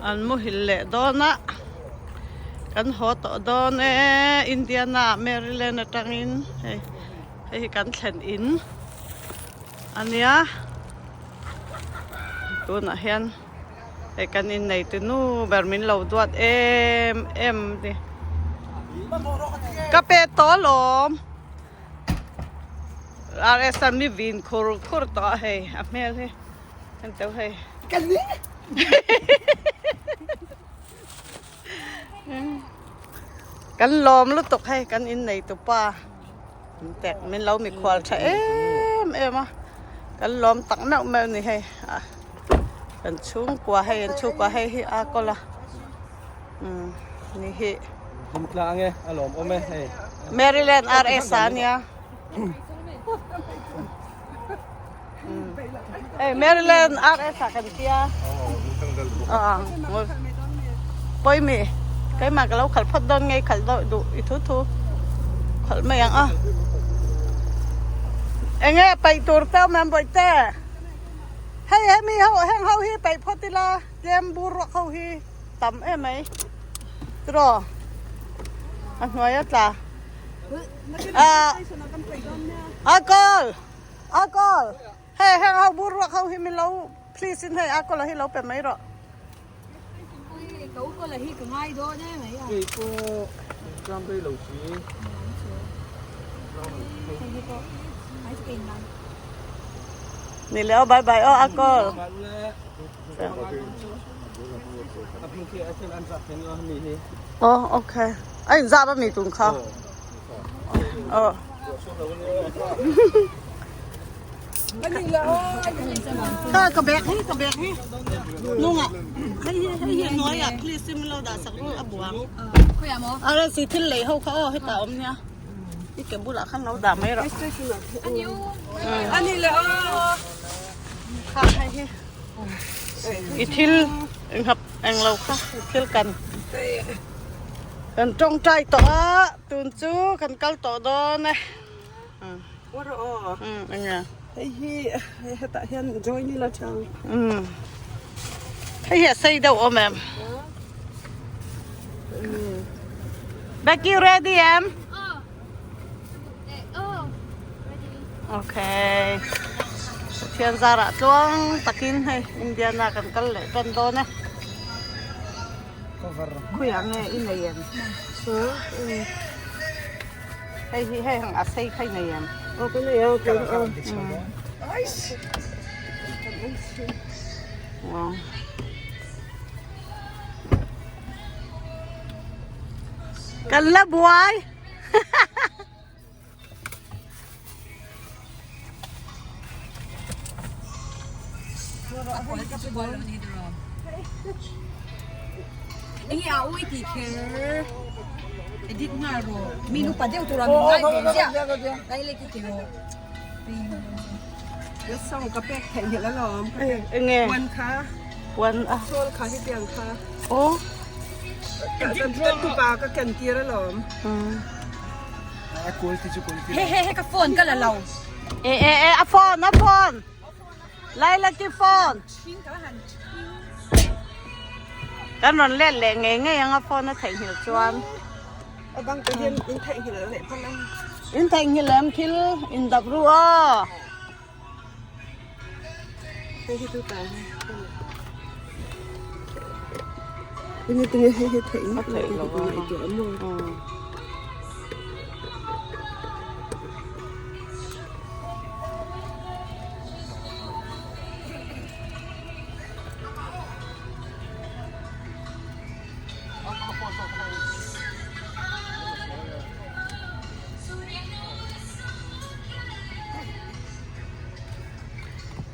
An muhil leh dawn a, kan haw tawh dawn e, Indiana Maryland atangin hei hei hi kan thlen in a nia tunah hian hei kan innei tu nu ber min lo duat em em a ni ka pe tawh alawm. RS a mi vin khur khur tawh a hei a hmel hi en teuh hei kan lawm lutuk hei kan innei tupa tek min lo mikhual tha em em a kan lawm tak meuh meuh a ni hei a kan chhungkua hei an chhungkua hei hi a kawl a umm ni hi. Hlimtlang e a lawm awm e hei. Maryland RS a nia. Hey Maryland RS a kan tia. Ah poi mi keimah ka lo khalh phawt dawn ngei khalh deuh duh i thu thu khalh mai ang a. Enge paih tur te awm em bawihte? Hei hemi ho heng ho hi paih phawt ila tlem bur ruak ho hi. Tam em mai tiraw a hnuai a tla ah a kawl a kawl hei heng ho bur ruak ho hi min lo please in hei a kawl a hi lo pe mai rawh. Ni leh aw bye bye aw a kawl. Oh okay a in zap ami tun kha oh kha ka bag hi ka bag hi nunga hei hi hei hi hnuai ah please in min lo dah sak ru a buang a si thil lei ho kha aw heta awm nia i ke bulah khan lo dah mai rawh kha hei hi I thil inghap eng lo kha i thil kan kan tawngtai tawh a tun chu kan kal tawh dawn e eng nge hei hi hetah hian join ila chang hei hi a sei deuh awm em Becky ready em Okay. Pathian zarah tluang takin hei Indiana kan kal leh tan dawn e. Khuiah nge i nei em? Hei hi hei ang a sei kha i nei em? Aw ka nei a ka Aw. Kan la buai. Enge puan a aw e e e a phone a phone Lailaki phone kan rawn let leh ngei ngei ang a phone a theihnghilh chuan in theihnghilh em thil in dap ru aw. A theih loh a.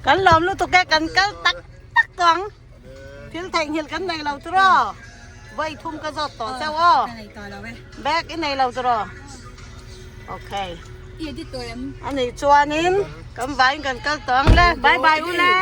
Kan lawm lutuk e kan kal tak tak tawh ang thil theihnghilh kan nei lo tiraw vawi thum ka zawt tawh chauh aw bag i nei lo tiraw okay ani chuanin kan vaiin kan kal tawh ang le bye bye u le.